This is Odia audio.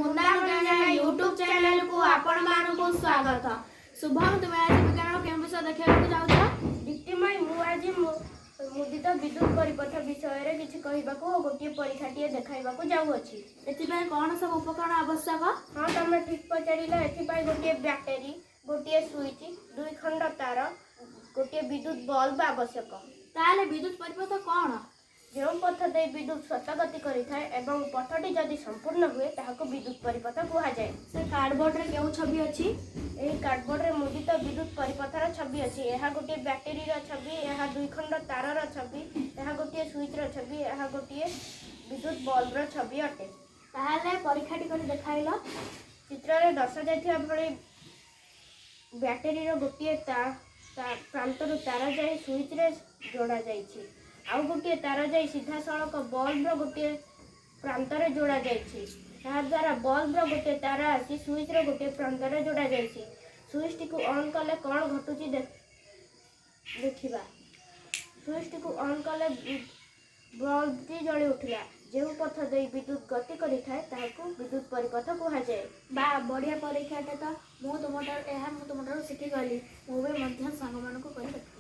ୟୁଟ୍ୟୁବ ଚ୍ୟାନେଲକୁ ଆପଣମାନଙ୍କୁ ସ୍ୱାଗତ। ଶୁଭମ, ତୁମେ ଆଜି ବିଜ୍ଞାନର କେଉଁ ବିଷୟ ଦେଖାଇବାକୁ ଯାଉଛ? ଦୀପ୍ତିମୟୀ, ମୁଁ ଆଜି ମୁଦିତ ବିଦ୍ୟୁତ ପରିପଥ ବିଷୟରେ କିଛି କହିବାକୁ ଓ ଗୋଟିଏ ପରୀକ୍ଷାଟିଏ ଦେଖାଇବାକୁ ଯାଉଅଛି। ଏଥିପାଇଁ କ'ଣ ସବୁ ଉପକରଣ ଆବଶ୍ୟକ? ହଁ, ତମେ ଠିକ୍ ପଚାରିଲ। ଏଥିପାଇଁ ଗୋଟିଏ ବ୍ୟାଟେରୀ, ଗୋଟିଏ ସୁଇଚ୍, ଦୁଇ ଖଣ୍ଡ ତାର, ଗୋଟିଏ ବିଦ୍ୟୁତ ବଲ୍ବ ଆବଶ୍ୟକ। ତାହେଲେ ବିଦ୍ୟୁତ ପରିପଥ କ'ଣ? ଯେଉଁ ପଥ ଦେଇ ବିଦ୍ୟୁତ ସ୍ୱତଃ ଗତି କରିଥାଏ ଏବଂ ପଥଟି ଯଦି ସମ୍ପୂର୍ଣ୍ଣ ହୁଏ, ତାହାକୁ ବିଦ୍ୟୁତ ପରିପଥ କୁହାଯାଏ। ସେ କାର୍ଡବୋର୍ଡରେ କେଉଁ ଛବି ଅଛି? ଏହି କାର୍ଡବୋର୍ଡରେ ମୁଦିତ ବିଦ୍ୟୁତ ପରିପଥର ଛବି ଅଛି। ଏହା ଗୋଟିଏ ବ୍ୟାଟେରୀର ଛବି, ଏହା ଦୁଇ ଖଣ୍ଡ ତାରର ଛବି, ଏହା ଗୋଟିଏ ସୁଇଚର ଛବି, ଏହା ଗୋଟିଏ ବିଦ୍ୟୁତ ବଲ୍ବର ଛବି ଅଟେ। ତାହେଲେ ପରୀକ୍ଷାଟି କରି ଦେଖାଇଲ। ଚିତ୍ରରେ ଦର୍ଶାଯାଇଥିବା ଭଳି ବ୍ୟାଟେରୀର ଗୋଟିଏ ପ୍ରାନ୍ତରୁ ତାର ଯାଇ ସୁଇଚରେ ଯୋଡ଼ାଯାଇଛି। ଆଉ ଗୋଟିଏ ତାର ଯାଇ ସିଧାସଳଖ ବଲ୍ବର ଗୋଟିଏ ପ୍ରାନ୍ତରେ ଯୋଡ଼ାଯାଇଛି। ଏହାଦ୍ୱାରା ବଲ୍ବର ଗୋଟିଏ ତାର ଆସି ସୁଇଚର ଗୋଟିଏ ପ୍ରାନ୍ତରେ ଯୋଡ଼ାଯାଇଛି। ସୁଇଚଟିକୁ ଅନ୍ କଲେ କ'ଣ ଘଟୁଛି ଦେଖିବା। ସୁଇଚଟିକୁ ଅନ୍ କଲେ ବଲ୍ବଟି ଜଳି ଉଠିଲା। ଯେଉଁ ପଥ ଦେଇ ବିଦ୍ୟୁତ ଗତି କରିଥାଏ, ତାହାକୁ ବିଦ୍ୟୁତ ପରିପଥ କୁହାଯାଏ। ବା, ବଢ଼ିଆ ପରୀକ୍ଷାଟା ତ। ମୁଁ ତୁମଠାରୁ ଏହା ମୁଁ ତୁମଠାରୁ ଶିଖିଗଲି। ମୁଁ ବି ମଧ୍ୟ ସାଙ୍ଗମାନଙ୍କୁ କରି ଦେଖାଇବି।